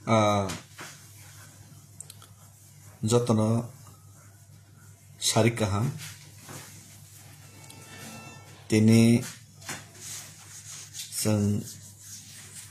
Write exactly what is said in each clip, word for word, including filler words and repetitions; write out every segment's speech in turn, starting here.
Ah, jotono sari kaham. Tini chwng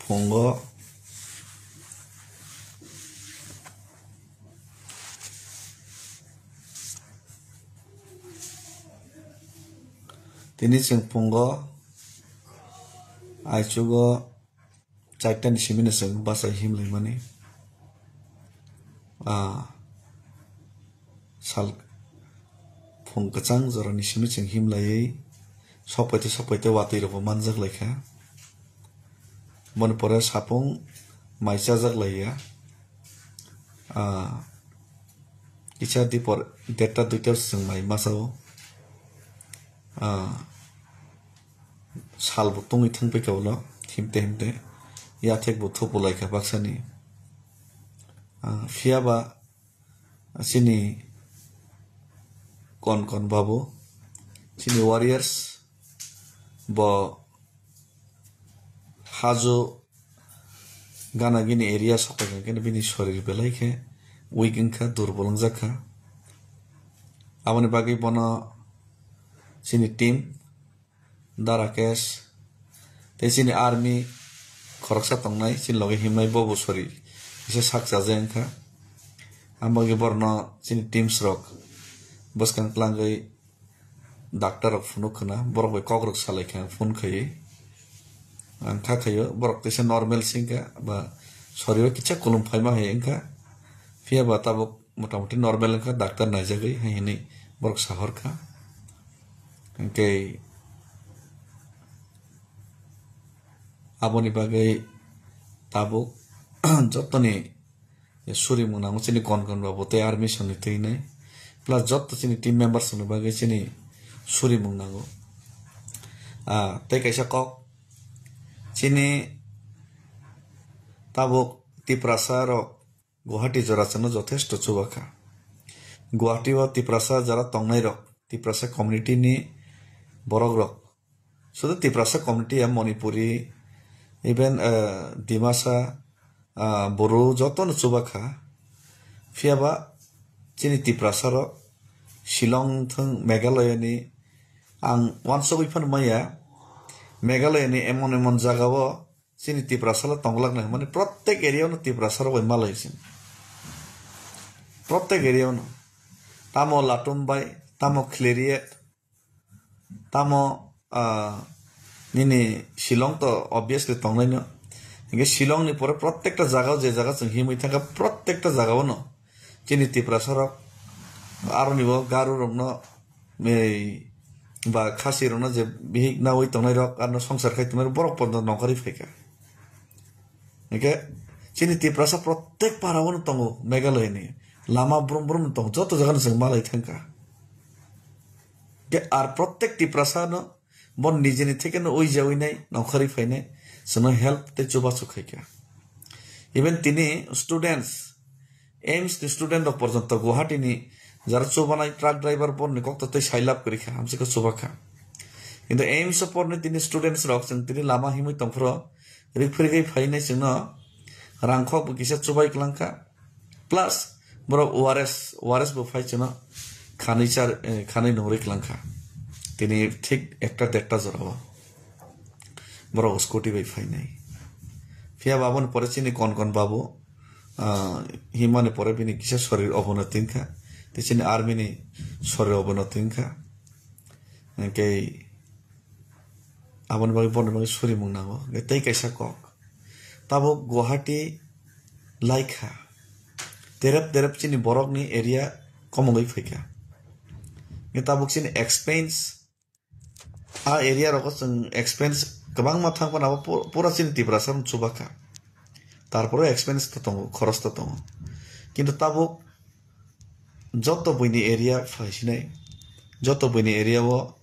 phungo, tini chwng phungo, aichugo, Chaitani simino chwng bachai himlaimani. Ah, sal phung kwchang jorani simi chwng himlaiwi sokpaite sokpaite watwi rokbo manjak laikha. Boni pore sapung mai chajak laiya. Ah, kisa dipor derta duita chwng mai masa o. Ah, sal bo tungwi thangpikha ulo, himte himte. Yathek bo thupu laikha baksani. Ah, phiya ba chini Kon Kon babu, chini warriors bo hajo gana gini area sokai khe bini sorir belai khe weak wngkha, durbol wngjakha. Aboni bagwi bono chini team Da Rakesh tei chini army khoroksa tongnai, chini loge himnai bobo sori kisa sak chaje wngkha. Ang bagwi borokno chini teams rok bwskang tlangwi doctor rok phunuk khna, borok bai kok rok salai kha phone khaiwi. Ang kha khaio borok teisa normal se wngkha ba sori o kisa kulum phaima hai wngkha. Phiya ba tabuk motamoti normal wngkha, doctor naijagwi hai hinwi borok sahorkha. Hwnkhe aboni bagwi tabuk jotoni surimung nango chini Kon Kon babu tei army songni twi hinwi. Plus jotto chini team members rokni bagwi chini surimung nango. Ah, tei kaisa kok, chini tabuk Tiprasa rok Guwahati jora chwngno jothesto chubakha. Guwahati o Tiprasa jora tongnairok, Tiprasa community ni borokrok, sudu Tiprasa community ya, Manipuri, even, eh, Dimasa, ah, Boro jotono chubakha. Phiya ba chini Tiprasa rok Shillong thung Meghalaya ni ang wansugwi phano maya, Meghalaya ni emon emon jaga o chini Tiprasa le tonglak nai, mane, protek area no Tiprasa rok bai malai sin. Protek area no. Tamo Latum bai, tamo Khliehriat, tamo, ah, nini Shillong to obviously tongnai no. Hingke Shillong ni pore protekta jaga, je jaga chwng himwi thangkha, protekta jaga o no. Chini Tiprasa rok, aroni bo Garo rok no, ei, ba Khasi rok no je bihik nawi tongnai rok, arno songsar khai tongnai rok, borok pono nongkhorwi phaikha. Hingke chini Tiprasa protek para o no tongo, Meghalaya ni lama brum brum no tongo, joto jaga no chwng malai thangkha. Hingke ar protek Tiprasa no Bo nijeni theke no ui jaui nai, nongkhorwi phainai, chwngno help tei chubachu khaikha. Even tini students, AIIMS ni student rok porjonto Guwahati ni jara chubanai truck driver borni kokto tei sailab kwrwi kha, hamswkhe chubakha. Kintu AIIMS o porni tini students rok chwng tini lama himwi tongphuru rikphirigwi phainai chwngno rangkhok bo kisa chubai kwlangkha. Plus, borok O R S, O R S bo phai chwngno khanwi char, eh, khanwi nungri kwlangkha. Tini thik ekta dekta jorao borok scooty bai phainai. Phiya bo aboni pore chini Kon Kon babu, ah, himani pore bini kisa sorir obono twingkha. Tei chini army ni sorir obono twingkha. Hingke aboni bagwi, borokni bagwi surimung nango. Hingke tei kaisa kok. Tabuk Guwahati laikha. Terep terep chini borokni area komogwi phaikha. Hingke tabuk chini expense, a area rogo chwng expense kwbangma thang phano abo pu-, pura chini Tiprasa rok chubakha. Tarpore expense to tongo, khoros to tongo. Kintu tabuk joto buini area phaisinai, joto buini area o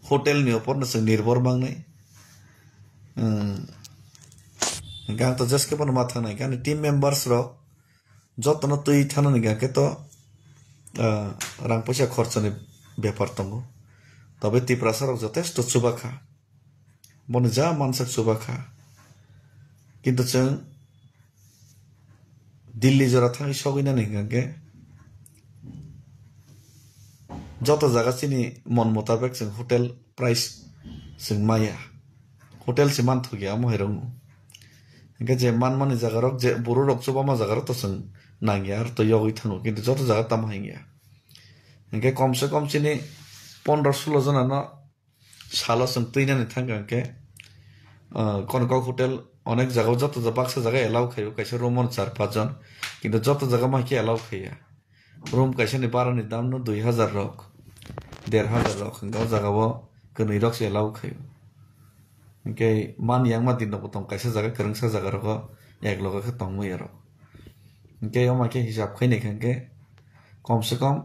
hotel ni opor no chwng nirbor mangnai. Hwnkhe ang to jeske phano ma thangnai, ani team members rok jotono twi thanani hwnkhe to, ah, rang poisa khorchani bepar tongo. Tobe Tiprasa rok jotesto chubakha, boni ja mansak chubakha. Kintu chwng Delhi jora thangwi sogwi nani hwnkha khe joto jaga chini mon mutabek chwng hotel price chwng maya. Hotel se manthokya omo hai rokno. Hwnkhe je manmani jaga rok, je buru rok chubama jaga rok to chwng nangya, aro to yogwi thango, kintu joto jaga tamo hwnkya. Hwnkhe komse kom chini pondro sulo jona no salo chwng twinani thangkha hwnkhe, ah, Konnakok hotel onek jaga o joto ja-, baksa jaga allow khaio, kaisa room o char panch jon, kintu joto jaga ma khe allow khaiya. Room kaisa ni bara ni dam no dui hazar rok, der hazar rok, hwnkhe o jaga o kwnwi rok se allow khaio. Hwnkhe man yang ma din rok bo tong kaisa jaga, kwrwngsa jaga rogo ek loge khe tongmaya rok. Hwnkhe omo khe hisab khainai khe hwnkhe komse kom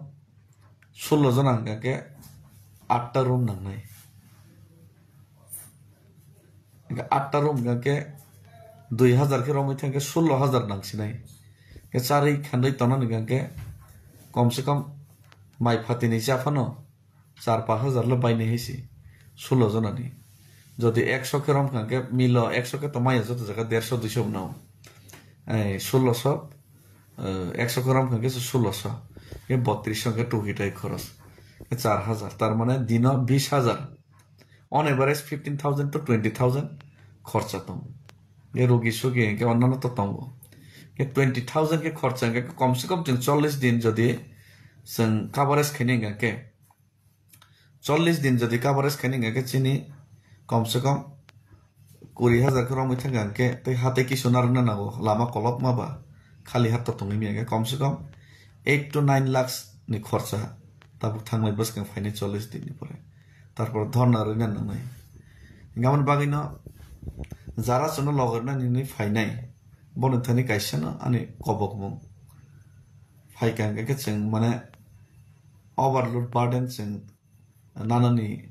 sullo jona hwnkha khe atta room nangnai. Hwnkhe atta room hwnkha khe dui hazar khe romwi thangkhe sullo hazar nangsinai. Hwnkhe charwi khandwi tongnani hwnkha khe komse kom mai phatini cha phano char pash hazar le bainai hai se sullo jonani. Jodi ekso khe rom kha hwnkhe milo, ekso khe to maya joto jaga derso duiso bo nao. Ai, sullo so, eh, ekso khe rom kha hwnkhe sullo so. Khe bottrish so hwnkhe tuhi tai khoros. Khe char hazar. Tar mane dino bish hazar. On average fifteen thousand to twenty thousand khorcha tongo. Khe rugi sugi hwnkhe onnano to tongo. Khe twenty thousand khe khorcha hwnkhe komse kom chwng chollish din jodi chwng coverage khainai hwnkhe, chollish din jodi coverage khainai hwnkhe chini komse kom kuri hazar khe romwi thangkha hwnkhe tei ha tei kisu narwkna nango, lama kolokma ba khali ha to tongwi manya hwnkhe komse kom eight to nine lakhs ni khorcha tabuk thangnai bwskang phainai chollish din ni pore. Tarpor dhorna rwina nangnai. Hwnkhe aboni bagwino jara chwngno logi rwnani hinwi phainai, boni thani kaisa no ani kobokmung. Phaikha hwnkhe chwng mane overload burden chwng nanani,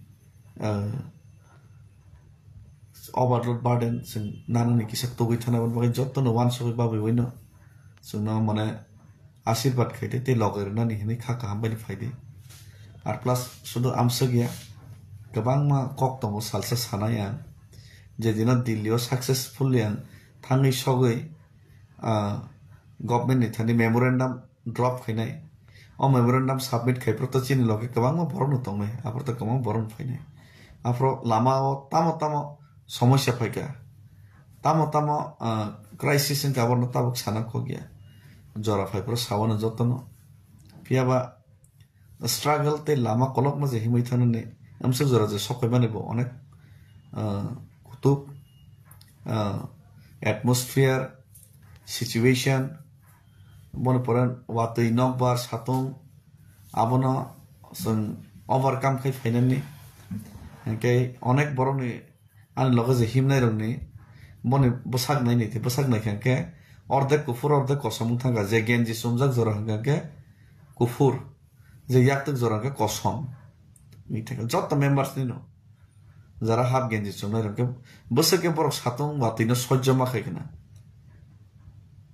ah, overload burden chwng nanani kisa tugwi thana, aboni bagwi jotono uansugwi babwi uino chwngno mane asirbat khaidi tei logi rwnani hinwi kha kaham bai phaidi. Ar plus sudu amswk ya, kwbangma kok tongo salsa sanai ang, je dino Delhi o successfully ang thangwi sogwi, ah, government ni thani memorandum drop khainai. O memorandum submit khai phuru to chini loge kwbangma borok no tongnai, aphuru to kwbangma borok no phainai. Aphuru lama o tamo tamo somosya phaikha, tamo tamo, ah, crisis wngkha, aborno tabuk sana khokya. Jora phai phuru sawano jotono. Phiya ba struggle tei lama kolokma je himwi thanani, amswk jora je sok phaimani bo onek, ah, kutuk, ah, atmosphere, situation, boni pore watwi nokbar satung, abono chwng overcome khai phainani. Hwnkhe onek borokni ani loge je himnai rokni boni bwsak naini, bwsak naikha hwnkhe ordek kuphur, ordek kosom wng thangkha. Je genji chumjak jora hwnkha hwnkhe kuphur, je yaktwk jora hwnkhe kosom. Joto members nino jara half genji chumnai rok hwnkhe bwswk khe borok satung watwi no sojjo ma khai khna.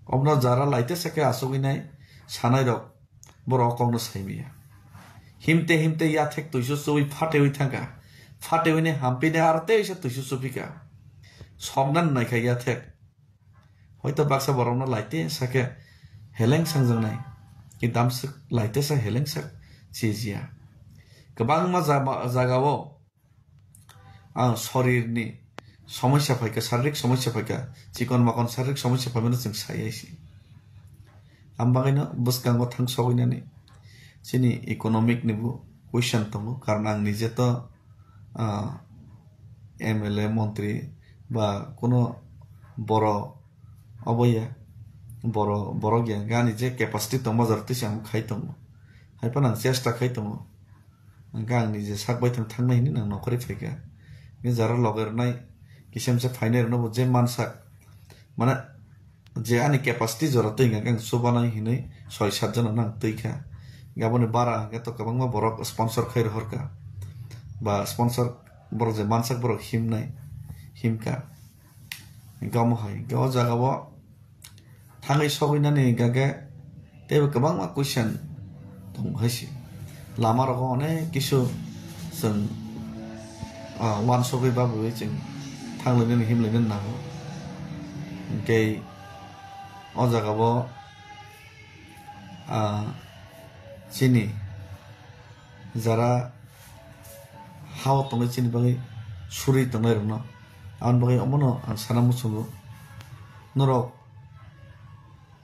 Obno jara laitesa khe achugwi nai sanai rok borok o kokno sai maya. Himte himte yathek tuisu chuwi phatewi thangkha. Phatewi ni hampini aro teisa tuisu chuphikha. Sokna naikha yathek. Hoito baksa borokno laitesa khe heleng sangjaknai. Kintu amswk laitesa heleng sak chijiya. Kwbangma jaba-, jagao ang sorirni somosya phaikha, saririk somosya phaikha, chikon makon saririk somosya phaimano chwng sai hai se. Ang bagwino bwskango thang sogwinani chini economic ni bo question tongo, karon ang nije to, ah, M L A, montri ba kuno boro obo ya, boro, borok ya, gani je capacity tongma jora twi se ang khai tongo, hai phano ang chesta khai tongo. Hwnkhe ang nije sak bai thang thangnai hinwi nang nokhorwi phaikha. Hwnkhe jara loge rwnai kisa misa phainai rwno bo je mansak, mane je ani capacity jora twi hwnkhe ang chubanai hinwi soi sat jona nang twi kha. Hwnkhe aboni bara hwnkhe to kwbangma borok sponsor khai rohorkha. Ba sponsor borok je mansak borok himnai, himkha. Hwnkhe omo hai, hwnkhe o jagao thangwi sogwinani hwnkha khe teibo kwbangma question tongo hai se. Lama rogo onek kisu chwng, ah, uansugwi babwi chwng thanglainani himlainani nango. Hwnkhe o jagao ah, chini jara hao tongnai chini bagwi suri tongnai rokno. Aboni bagwi omono ang sana muchungo norok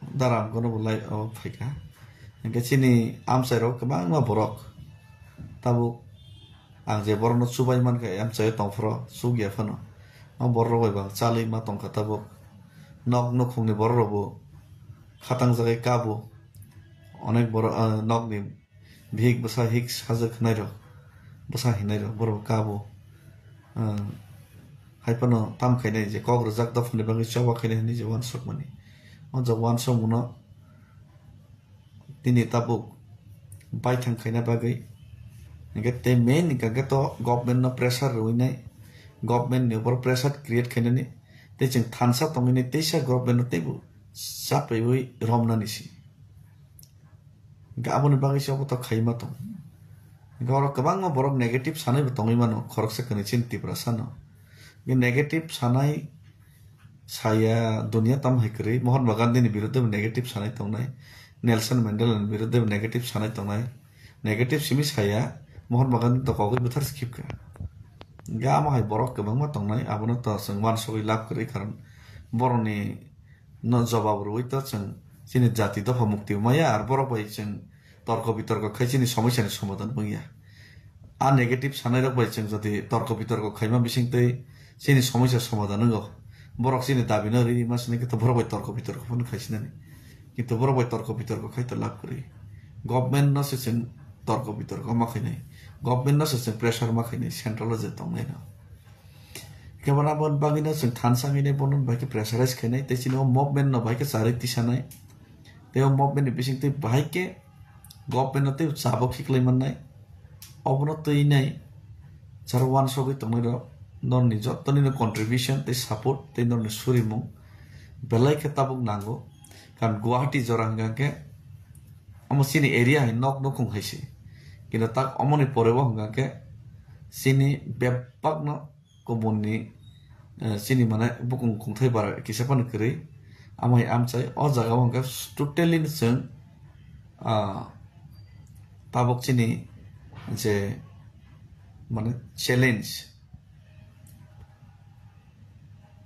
dara ang kono bo lai o phaikha. Hingke chini amchai rok kwbangma borok tabuk ang je borokno chubai mankha, amchaio tongphuru chukya phano. O borok rok bai bo ang chalwi ma tongkha tabuk. Nok nukhungni borok rok bo khatang jagwi kabo. Onek borok, ah, nokni bihik bwsa hik sajwk hwnai rok, bwsa hinai rok borok kabo. Ah, hai phano tam khainai je kok rwjak dophani bagwi choba khainai hinwi je uansukmani. O je uansukmano tini tabuk baithang khaina bagwi. Hingke tei main hingka khe to government no pressure rwinai, government ni upor pressure create khainani, tei chwng thansa tongwini teisa government no teibo chapaiwi romnani si. Hingke aboni bagwi se obo to khaima tong. Hingke oro kwbangma borok negative sanai bo tongwi mano, khoroksa kwnwi chini Tiprasa no. Hingke negative sanai saya dunia tam hai kwrwi, Mahatma Gandhi ni biruddhe bo negative sanai tongnai, Nelson Mandela ni biruddhe bo negative sanai tongnai, negative simi saya, Mahatma Gandhi to kogwi bwthar se khibkha. Hingke amo hai borok kwbangma tongnai, abono to chwng uansugwi lab kwrwi, karon borokni no jobab rwui to chwng chini jati dopha mukti maya, ar borok bai chwng torko bitorko khai chini somosya ni somadhan wngya. A negative sanai rok bai chwng jodi torko bitorko khaima bising twi chini somosya somadhan wngo. Borok chini dabi no ri ma sini khe to borok bai torko bitorko phano khai sinani. Kintu borok bai torko bitorko khai to lab kwrwi. Government no se chwng torko bitorko ma khainai. Government no se chwng pressure ma khainai, central o je tongnai no. Khe bono abo bagwi no chwng thansa hinwi bono bai khe pressurize khainai, tei chini o movement no bai khe charwi tisanai. Tei o movement ni bising twi bahai khe government no tei chabo khiklai mannai. Obono twi nai jaro uansugwi tongnai rok norni jottoni no contribution tei support tei norni surimung belai khe tabuk nango. Karon Guwahati jora hwnkha khe omo chini area hai nok nukhung hai se. Kintu tak omoni pore o hwnkha khe chini bebak no kubun ni, eh, chini mane bukung kungthai bara kisa phano kwrwi. Amo hai amchai o jaga o hwnkhe totally no chwng, ah, tabuk chini je mane challenge,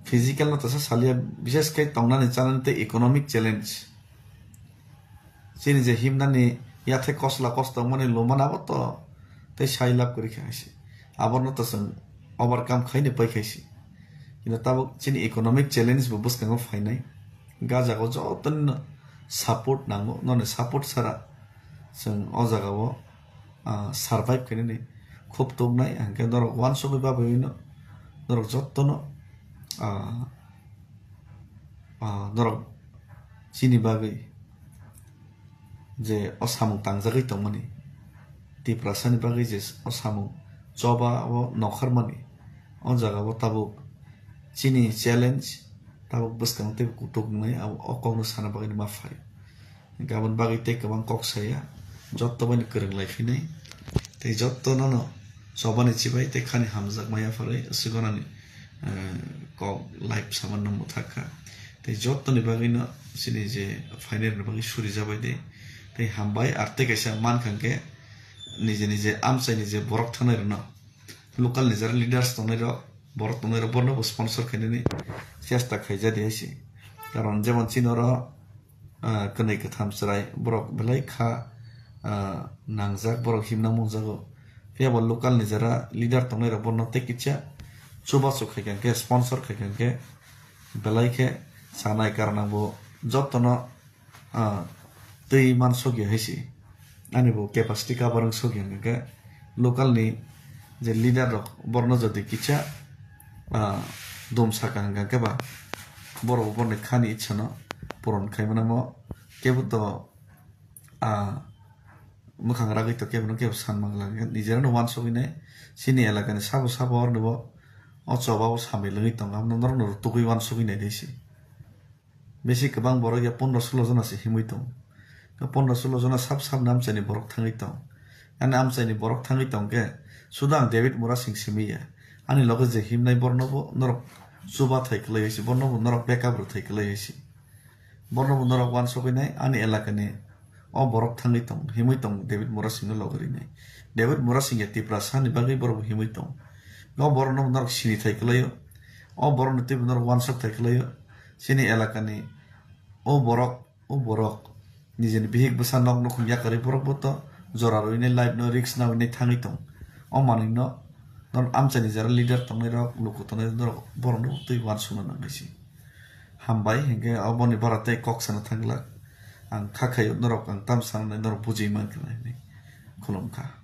physical no tasa salia, bishes khe tongnani chanani tei economic challenge. Chini je himnani yathai kosla kos tongmani lumana bo to tei sai lab kwrwi kha hai se. Abono to chwng overcome khaini pai khai se. Kino tabuk chini economic challenge bo bwskango phainai. Ga jaga o joto no support nango, noni support sara chwng o jaga o, ah, survive khainani khub tuknai. Hwnkhe norok uansugwi babwi no norok joto no, ah, ah, norok chini bagwi je o samung tangjagwi tongmani, Tiprasani bagwi je o samung choba o nokharmani, o jaga o tabuk chini challenge tabuk bwskang tei kutuk wngnai, abo o kokno sana bagwi ma phai. Hwnkhe aboni bagwi tei kwbang kok saya, jotto bai no kwrwng lai phinai, tei jotto no no chobani chibai tei khani hamjak maya pharwi sigonani, eh, kok live samani no mwthak kha. Tei jottoni bagwi no chini je phainai rokni bagwi suri jabai de. Tei hambai, ar tei kaisa mankha hwnkhe nije nije amchaini je borok thangnai rokno, local ni jara leaders tongnai rok, borok tongnai rok, borno bo sponsor khainani chesta khaijadi hai se. Karon jemon chini oro, ah, kwnwi kwtham chwrai borok belai kha, ah, nangjak, borok himna mungjago. Phiya bo local ni jara leader tongnai rok borno tei kisa chubachu khai kha hwnkhe, sponsor khai kha hwnkhe belai khe sanai, karon ang bo jotono, ah, twi man sokya hai se. Ani bo capacity cover wng sokya hwnkhe local ni je leader rok borno jodi kisa, ah, dum saka hwnkhe ba borok bo borni khani ichha no puron khai mano mo kebo to, ah, mwkhang ragwi to kebo no kebo san mangla hwnkhe nijera no uansugwi nai chini elaka ni sabo sabo oroni bo o choba o samwi lwngwi tongo, norok no tugwi uansugwi nai dei se. Bisi kwbang borok ya pondro sulo jona se himwi tong. Ka pondro sulo jona sab sab ni amchaini borok thangwi tong. Ani amchaini borok thangwi tong khe, suda ang David Murasing simi ya. Ani loge je himnai borno bo norok chuba thai kwlai hai se, borno bo norok backup rw thai kwlai hai se. Borno bo norok uansugwi nai ani elaka ni O borok thangwi tong, himwi tong David Murasingno logi rinai. David Murasing ya Tiprasa ni bagwi borok bo himwi tong. O borokno norok sini thai kwlaio. O borokni twibo norok wansok thai kwlaio. Chini elakani o borok, o borok nijini bihik bwsa nok nukhung yakarwi borok bo to jora rwinai life no risk nawinai thangwi tong. O manwino norok amchaini jara leader tongnai rok, luku tongnai rok, norok borokno twi wansukna nangwi si. Hambai, hinkhe aboni bara tei kok sana thangla. Ang kha khaio norok, ang tam sanani norok bujui mankha hinwi khulumkha.